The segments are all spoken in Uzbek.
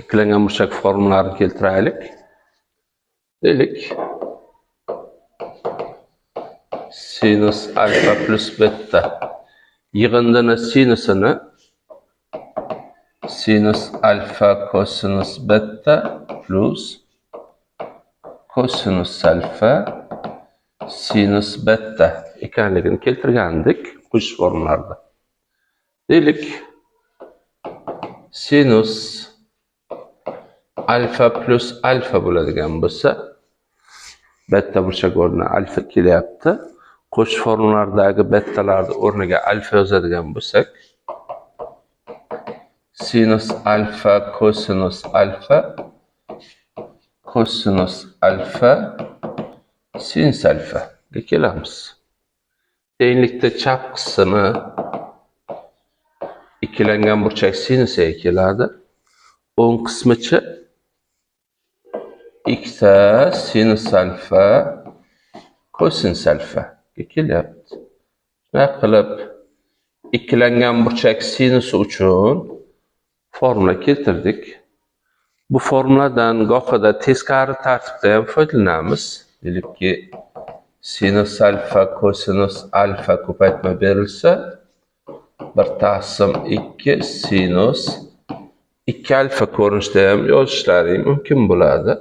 Ikkilangan burchak formulalarini keltiraylik. Deylik, sinus alfa plus beta yig'indini sinusini sinus alfa kosinus beta plus kosinus alfa sinus beta ekanligini keltirgandik qo'shish formulalarida. Deylik, sinus alfa plus alfa bo'ladigan bo'lsa, beta burchak o'rniga alfa kelyapti. Qo'shish formulalardagi betalarni o'rniga alfa yozadigan bo'lsak, sinus alfa kosinus alfa kosinus alfa sinus alfaga kelamiz. Tenglikda chap qismi ikkilangan burchak sinusiga keladi. O'ng qismichi ikkita sinus alfa kosinus alfaga kelyapti. Shunday qilib ikkilangan burchak sinusi uchun formula keltirdik. Bu formuladan gohida teskari tartibda ham foydalanamiz. Deylikki, sinus alfa kosinus alfa ko'paytma berilsa, 1 taqsim 2 sinus 2 alfa ko'rinishda ham yozishlaring mumkin bo'ladi.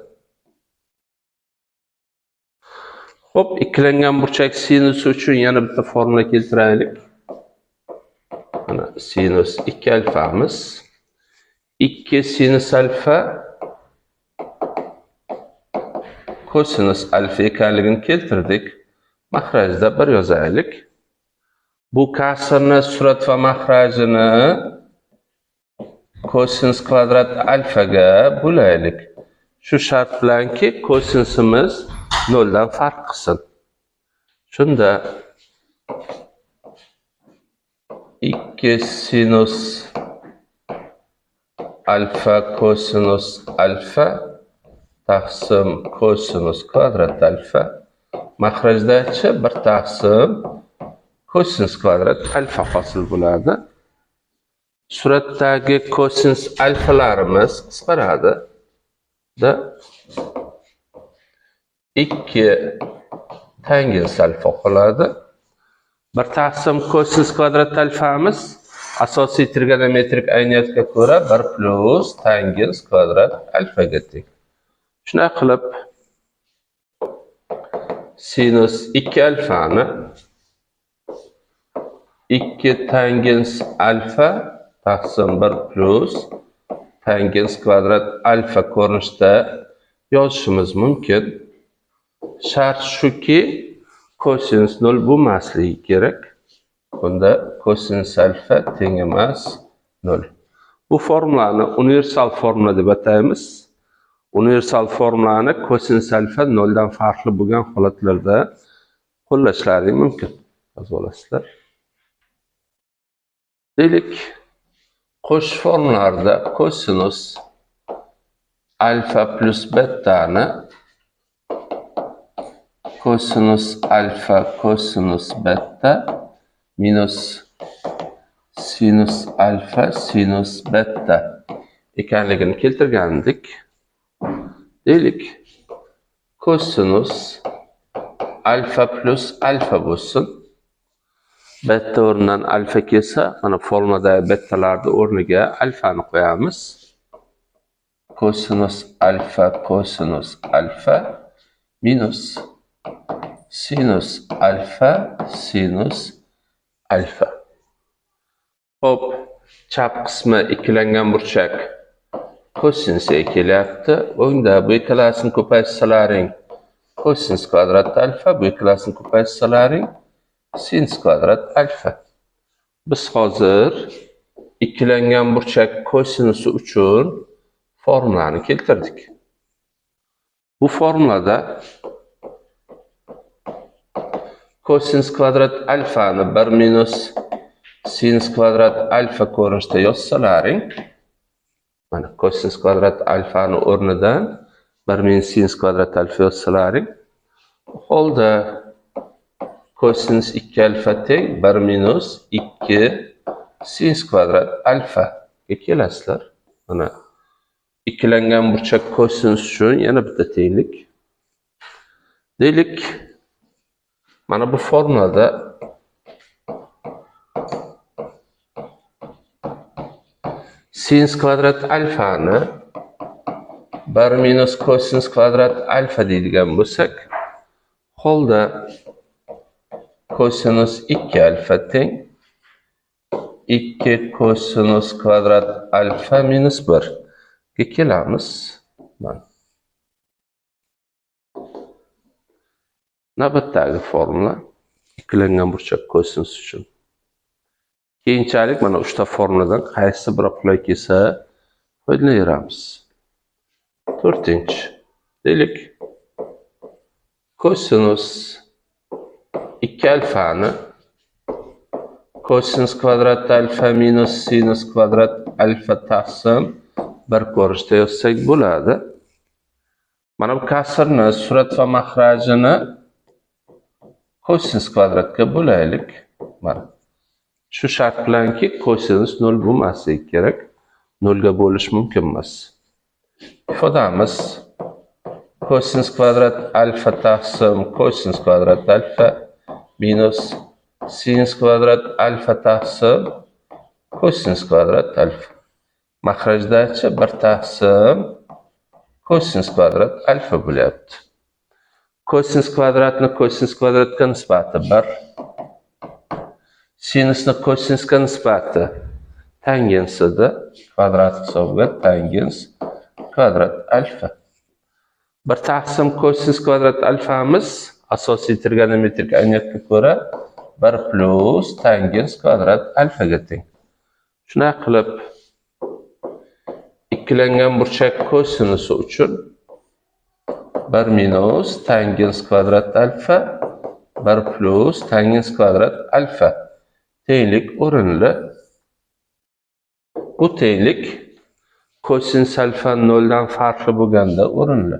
Xo'p, ikkilangan burchak sinusi uchun yana bitta formula keltiraylik. Mana sinus 2 alfamiz 2 sinus alfa kosinus alfa ekanligini keltirdik. Mahrajda 1 yozaylik. Bu kasrni surat va mahrajini kosinus kvadrat alfaga bo'laylik. Shu shart bilanki kosinusimiz 0 dan farq qilsin. Shunda 2 sinus alfa kosinus alfa taqsim kosinus kvadrat alfa mahrajdachi 1 taqsim kosinus kvadrat alfa hosil bo'ladi. Suratdagi kosinus alfalarimiz qisqaradi. Da 2 tangens alfa qoladi. 1 taqsim kosinus kvadrat alfamiz asosiy trigonometrik ayniyatga ko'ra 1 plus tangens kvadrat alfaga teng. Shunday qilib sinus 2 alfani 2 tangens alfa taqsim 1 plus tangens kvadrat alfa ko'rinishda yozishimiz mumkin. Shart shuki, kosinus 0 bo'lmasligi kerak. Bunda kosinus alfa teng emas 0. Bu formulani universal formula deb ataymiz. Universal formulani kosinus alfa 0 dan farqli bo'lgan holatlarda qo'llashlaring mumkin. Yozib olasizlar. Deylik, qo'shish formulalarida kosinus alfa plus betani kosinus alfa kosinus beta minus sinus alfa sinus beta ekanligini keltirgandik. Deylik, kosinus alfa plus alfa bo'lsin. Beta o'rnidan alfa kelsa, mana formulada betalarni o'rniga alfani qo'yamiz. Kosinus alfa kosinus alfa minus sinus alfa sinus alfa. Xo'p, chap qismi ikkilangan burchak kosinusga kelyapti. O'ngda bu ikkalasini ko'paytirsalaring kosinus kvadrat alfa, bu ikkalasini ko'paytirsalaring sinus kvadrat alfa. Biz hozir ikkilangan burchak kosinusi uchun formulani keltirdik. Bu formulada kosinus kvadrat alfani 1 minus sinus kvadrat alfa ko'rinishda yozsalaring, mana kosinus kvadrat alfani o'rnidan 1 minus sinus kvadrat alfa yozsalaring, bu holda kosinus 2 alfa teng 1 minus 2 sinus kvadrat alfa ga kelasizlar. Mana Ikkilangan burchak kosinus uchun yana bitta tenglik. Deylik, mana bu formulada sinus kvadrat alfani 1 minus kosinus kvadrat alfa deydigan bo'lsak, holda kosinus 2 alfa teng 2 kosinus kvadrat alfa minus 1 ga kelamiz. Mana. Navbatdagi formula ikkilangan burchak kosinus uchun. Keyinchalik mana 3 ta formuladan qaysi biri qulay kelsa foydalanaveramiz. 4-chi. Deylik, kosinus 2 alfani kosinus kvadrat alfa minus sinus kvadrat alfa taqsim 1 ko'rinishda yozsak bo'ladi. Mana bu kasrni surat va mahrajini kosinus kvadratga bo'laylik. Mana shu shart bilanki kosinus 0 bo'lmasligi kerak. 0 ga bo'lish mumkin emas. Ifodamiz kosinus kvadrat alfa taqsim kosinus kvadrat alfa minus sinus kvadrat alfa taqsim kosinus kvadrat alfa. Mahrajdachi 1 taqsim kosinus kvadrat alfa bo'lyapti. Kosinus kvadratni kosinus kvadratga nisbati 1. Sinusni kosinusga nisbati tangensida kvadrat hisobiga tangens kvadrat alfa. 1 taqsim kosinus kvadrat alfamiz asosiy trigonometrik ayniyatga ko'ra 1 plus tangens kvadrat alfaga teng. Shunday qilib ikkilangan burchak kosinusi uchun 1 minus tangens kvadrat alfa 1 plus tangens kvadrat alfa tenglik o'rinli. Bu tenglik kosinus alfa 0 dan farqli bo'lganda o'rinli.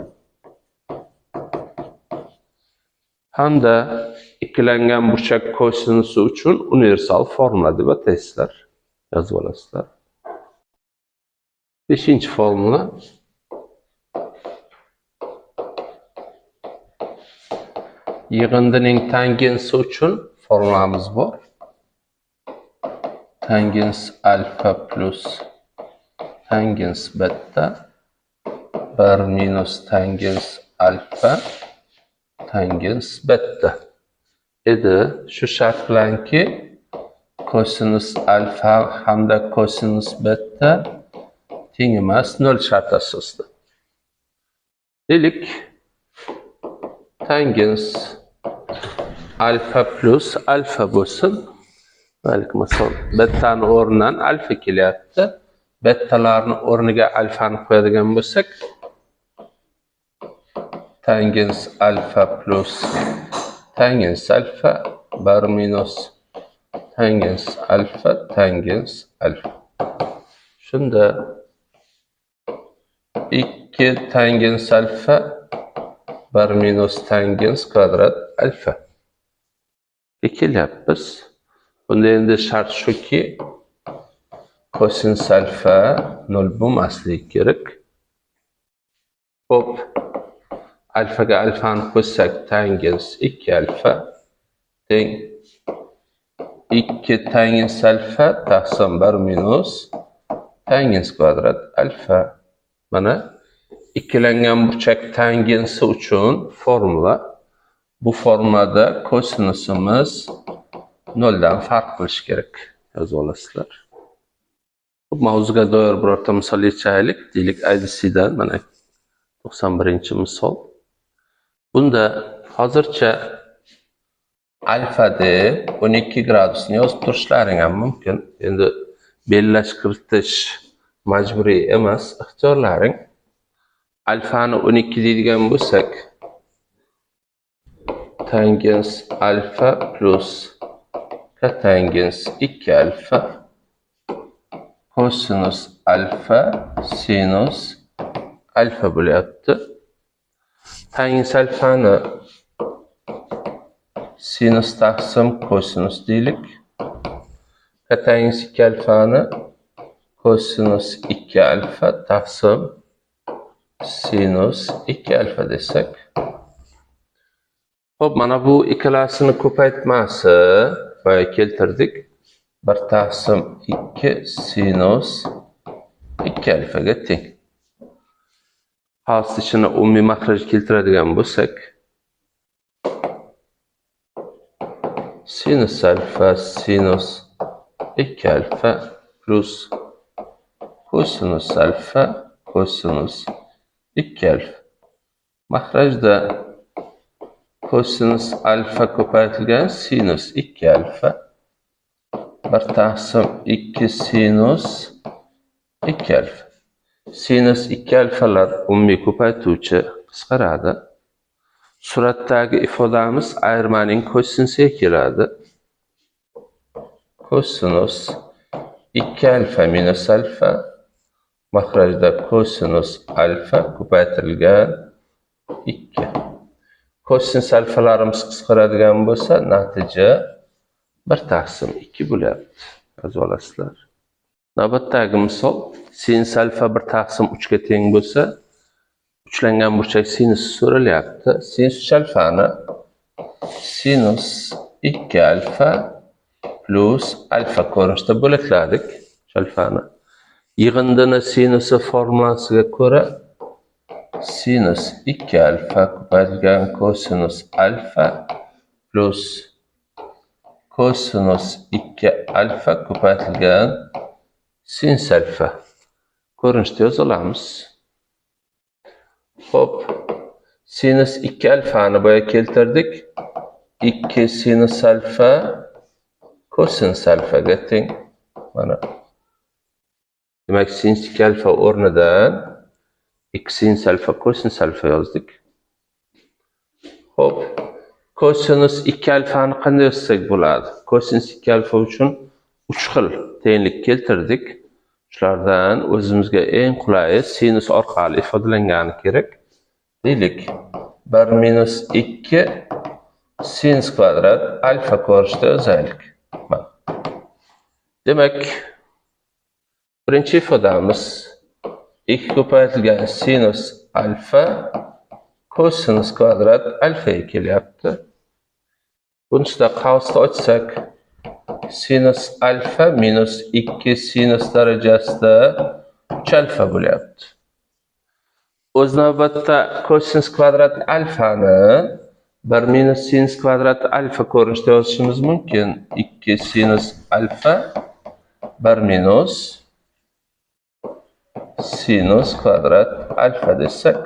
Hamda ikkilangan burchak kosinusi uchun universal formula deb ataysizlar. Yozib olasizlar. 5-formula. Yig'indining tangensi uchun formulamiz bor. Tangens alfa plus tangens beta 1 minus tangens alfa tangens beta edi. Shu shart bilanki kosinus alfa hamda kosinus beta teng emas 0 shart asosida. Deylik, tangens alfa plus alfa bo'lsin. Balki misol betani o'rnidan alfa kelyapti. Betalarni o'rniga alfani qo'yadigan bo'lsak, tangens alfa plus tangens alfa 1 minus tangens alfa tangens alfa. Shunda 2 tangens alfa 1 minus tangens kvadrat alfa. Kelyapmiz. Bunda endi shart shuki, kosinus alfa 0 bo'lmasligi kerak. Xo'p, alfaga alfani qo'shsak tangens 2 alfa teng 2 tangens alfa taqsim 1 minus tangens kvadrat alfa. Mana ikkilangan burchak tangensi uchun formula. Bu formulada kosinusimiz 0 dan farq qilish kerak. Yozib olasizlar. Bu mavzuga doir birorta misol yechaylik. Deylik, IDC'dan mana 91-misol. Bunda hozircha alfa deb 12 gradusni yozib turishlaring ham mumkin. Endi belgilash kiritish majburiy emas, ixtiyorlaring. Alfani 12 deydigan bo'lsak, tangens alfa plus kotangens 2 alfa kosinus alfa sinus alfa bo'lyapti. Tangens alfani sinus taqsim kosinus deylik. Kotangens 2 alfani kosinus 2 alfa taqsim sinus 2 alfa desak. Xo'p, mana bu ikkalasini ko'paytmasi boya keltirdik. 1 taqsim 2 sinus 2 alfaga teng. Qavs ichini umumiy maxraj keltiradigan bo'lsak, sinus alfa sinus 2 alfa plus kosinus alfa kosinus 2 alfa. Maxrajda kosinus alfa ko'paytirilgan sinus 2 alfa 1 taqsim 2 sinus 2 alfa. Sinus 2 alfalar umumiy ko'paytuvchi qisqaradi. Suratdagi ifodamiz ayirmaning kosinusiga keladi. Kosinus 2 alfa minus alfa maxrajda kosinus alfa ko'paytirilgan 2. Kosinus alfalarimiz qisqaradigan bo'lsa, natija 1 taqsim 2 bo'lyapti. Yozib olasizlar. Navbatdagi misol sinus alfa 1 taqsim 3 ga teng bo'lsa, uchlangan burchak sinusi so'ralyapti. Sinus 3 alfani sinus 2 alfa plus alfa ko'rinishda bo'lakladik. 3 alfani yig'indini sinusi formulasiga ko'ra sinus 2 alfa ko'paytirilgan kosinus alfa plus kosinus 2 alfa ko'paytirilgan sinus alfa ko'rinishda yoza olamiz. Xo'p, sinus 2 alfani boya keltirdik. 2 sinus alfa kosinus alfaga teng. Mana. Demak, sinus 2 alfa o'rnidan 2 sinus alfa kosinus alfa yozdik. Xo'p, kosinus 2 alfani qanday yozsak bo'ladi? Kosinus 2 alfa uchun 3 xil tenglik keltirdik. Shulardan o'zimizga eng qulayi sinus orqali ifodalangani kerak. Deylik, 1 minus 2 sinus kvadrat alfa ko'rinishda yozaylik. Demak, birinchi ifodamiz 2 ko'paytirilgan sinus alfa kosinus kvadrat alfaga kelyapti. Bunisida qavsni ochsak, sinus alfa minus 2 sinus darajasida 3 alfa bo'lyapti. O'z navbatda kosinus kvadrat alfani 1 minus sinus kvadrat alfa ko'rinishda yozishimiz mumkin. 2 sinus alfa 1 minus sinus kvadrat alfa desak.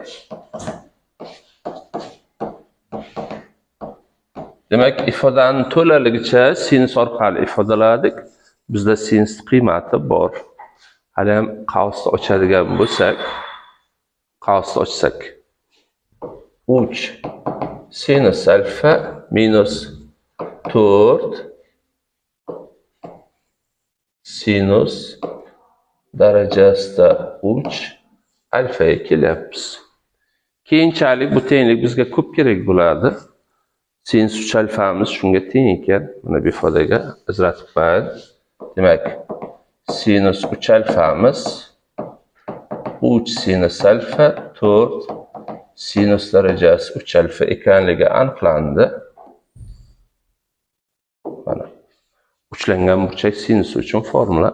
Demak, ifodani to'laligicha sinus orqali ifodaladik. Bizda sinus qiymati bor. Hali ham qavsni ochadigan bo'lsak, qavsni ochsak 3 sinus alfa minus 4 sinus darajasida 3 alfaga kelyapmiz. Keyinchalik bu tenglik bizga ko'p kerak bo'ladi. Sinus 3 alfamiz shunga teng ekan. Mana bu ifodaga ajratib qo'ying. Demak, sinus 3 alfamiz 3 sinus alfa 4 sinus darajasi 3 alfa ekanligi aniqlandi. Mana uchlangan burchak sinusi uchun formula.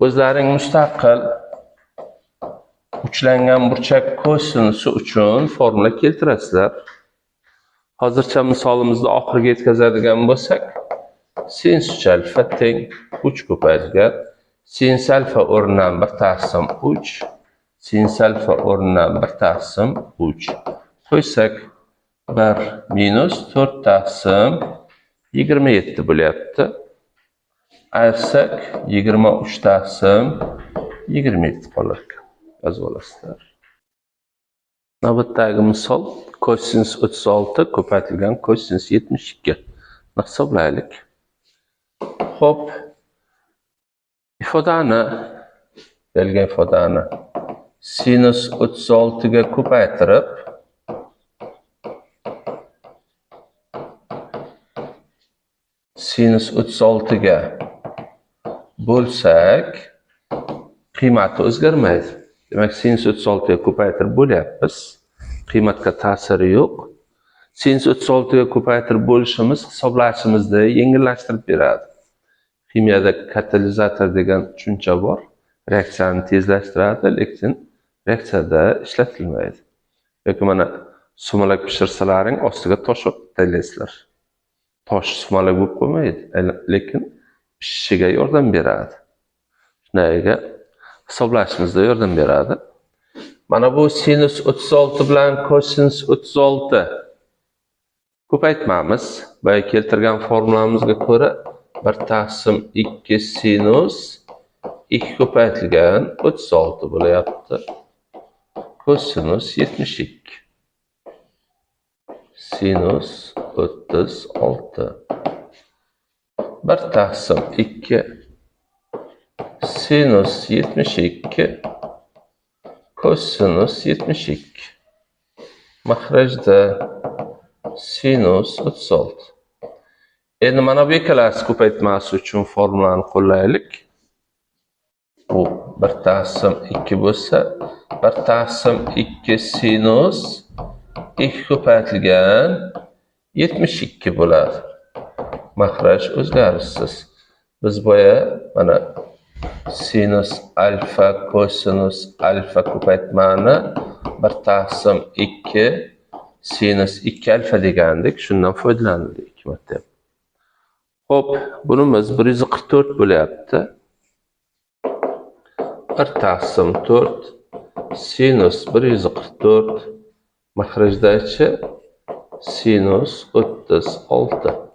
O'zlaring mustaqil uchlangan burchak kosinusi uchun formula keltirasizlar. Hozircha misolimizni oxiriga yetkazadigan bo'lsak, sinus 3 alfa teng 3 ko'paytirilgan sinus alfa o'rnidan 1 taqsim 3 sinus alfa o'rnidan 1 taqsim 3 qo'ysak 1 minus 4 taqsim 27 bo'lyapti. Ayirsak 23 taqsim 27 qolar ekan. Yozib olasizlar. Navbatdagi misol kosinus 36 ko'paytirilgan kosinus 72 hisoblaylik. Xo'p, ifodani berilgan ifodani sinus 36 ga ko'paytirib sinus 36 ga bo'lsak, qiymati o'zgarmaydi. Demak, sinus 36 ga ko'paytirib bo'lyapmiz. Qiymatga ta'siri yo'q. Sinus 36 ga ko'paytirib bo'lishimiz hisoblashimizni yengillashtirib beradi. Ximiyada katalizator degan tushuncha bor. Reaksiyani tezlashtiradi, lekin reaksiyada ishlatilmaydi. Yoki mana sumalak pishirsalaring ostiga tosh taylaysizlar. Tosh sumalak bo'lib qolmaydi, lekin pishishiga yordam beradi. Shunga hisoblashimizda yordam beradi. Mana bu sinus 36 bilan kosinus 36 ko'paytmamiz. Boya keltirgan formulamizga ko'ra 1 taqsim 2 sinus 2 ko'paytirilgan 36 bo'lyapti. Kosinus 72. Sinus 36. 1 taqsim 2 sinus 72 kosinus 72. Mahrajda sinus 36. Endi mana bu ikkalasi ko'paytmasi uchun formulani qo'llaylik. Bu 1 taqsim 2 bo'lsa, 1 taqsim 2 sinus 2 ko'paytirilgan 72 bo'ladi. Mahraj o'zgarishsiz. Biz boya mana sinus alfa kosinus alfa ko'paytmani 1 taqsim 2 sinus 2 alfa degandik. Shundan foydalandik 2 marta. Xo'p, bunimiz 144 bo'lyapti. 1 taqsim 4 sinus 144 mahrajdachi sinus 36.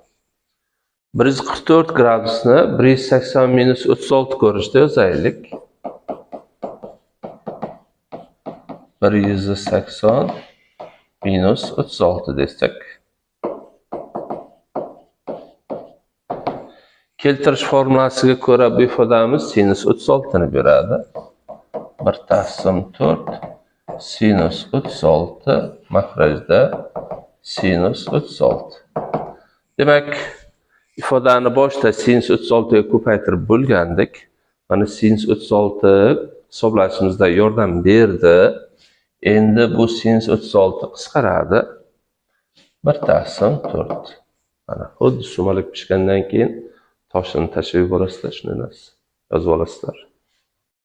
144 gradusni 180 minus 36 ko'rinishda yozaylik. 180 minus 36 desak. Keltirish formulasiga ko'ra bu ifodamiz sinus 36 ni beradi. 1 taqsim 4 sinus 36 mahrajda sinus 36. Demak, ifodani boshida sinus 36 ga ko'paytirib bo'lgandik. Mana sinus 36 hisoblashimizda yordam berdi. Endi bu sinus 36 qisqaradi. 1 taqsim 4. Mana xuddi sumalak pishgandan keyin toshini tashlab yuborasizlar, shunday narsa yozib olasizlar.